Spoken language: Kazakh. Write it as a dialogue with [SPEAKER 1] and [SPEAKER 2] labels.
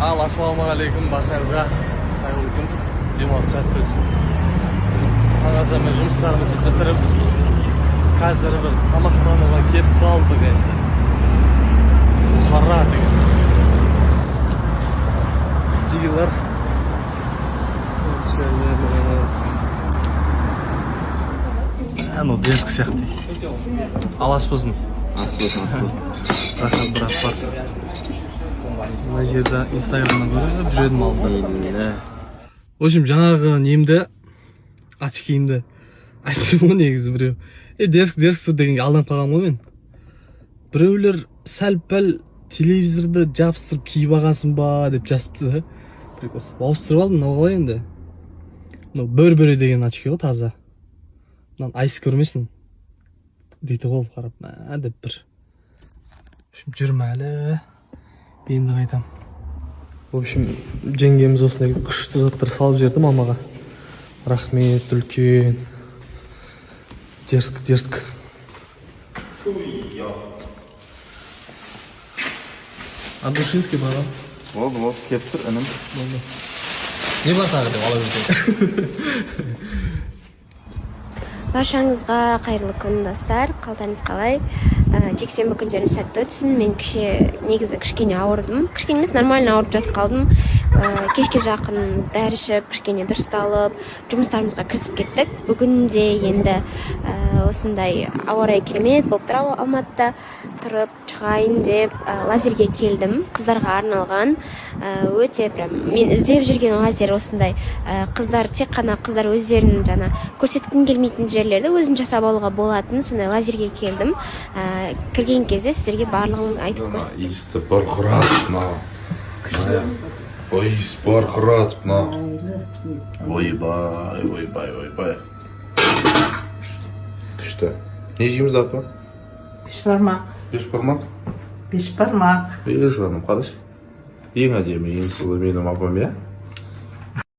[SPEAKER 1] Ал, ассалаумағалейкум баршаңызға, қайырлы күн, демалыс сәтті өтсін. Таңғы жұмыстарымызды бітіріп, қазір бір тамақтануға келіп қалдық енді. Бұхара деген. Дилер. Сәлеміз. Анау дерзк сияқты. Ал, ас болсын.
[SPEAKER 2] Ас болсын, ас болсын.
[SPEAKER 1] Рахмет, рахмет. Мына жерде Инстаграмнан көріп жүр едім алдында. В общем, жаңағы немді, очкиімді айттым ғой негізі біреу. Е, дерзк, дерзк дегенге алданып қалғанмын ғой мен. Біреулер сәл пәл телевизорды жабыстырып киіп алғансың ба деп жазыпты да. Прикол. Ауыстырып алдым, мынау қалай енді? Мынау Burberry деген очки ғой таза. Мынаны айс көрмесін дейді ғой ол қарап, мә деп бір. В общем, жүрмін әлі. Енді қайтам. В общем, жеңгеміз осындай күшті заттар салып жіберді мамаға. Рахмет үлкен. Дерзк, дерзк. Абдушинский бағам.
[SPEAKER 2] Болды, болды, келіп тұр, інім.
[SPEAKER 1] Болды. Не бар тағы деп ала берсең.
[SPEAKER 3] Баршаңызға қайырлы күн, достар! Қалдарыңыз қалай? Жексенбі күндеріңіз сәтті өтсін. Мен кеше негізі кішкене ауырдым, кішкене емес, нормально ауырып жатып қалдым. Кешке жақын дәрі ішіп, кішкене дұрысталып, жұмыстарымызға кірісіп кеттік. Бүгін де енді осындай ауа райы керемет болып тұр Алматыда. Тұрып шығайын деп лазерге келдім, қыздарға арналған. Өте прям мен іздеп жүрген лазер осындай. Қыздар, тек қана қыздар өздерінің жаңа көрсеткім келмейтін жерлерді өзін жасап алуға болатын сондай лазерге келдім. Кірген кезде сіздерге барлығын айтып
[SPEAKER 2] Мына
[SPEAKER 3] көрсетемін.
[SPEAKER 2] Иісті бұрқыратып мынау. Мына иіс бұрқыратып мынау. Ойбай, ойбай, ойбай. Күшті. Не жейміз, апа?
[SPEAKER 4] Бешбармақ.
[SPEAKER 2] Бешбармақ?
[SPEAKER 4] Бешбармақ.
[SPEAKER 2] Ей, жаным, қарашы. Ең әдемі, ең сұлу менің апам, иә?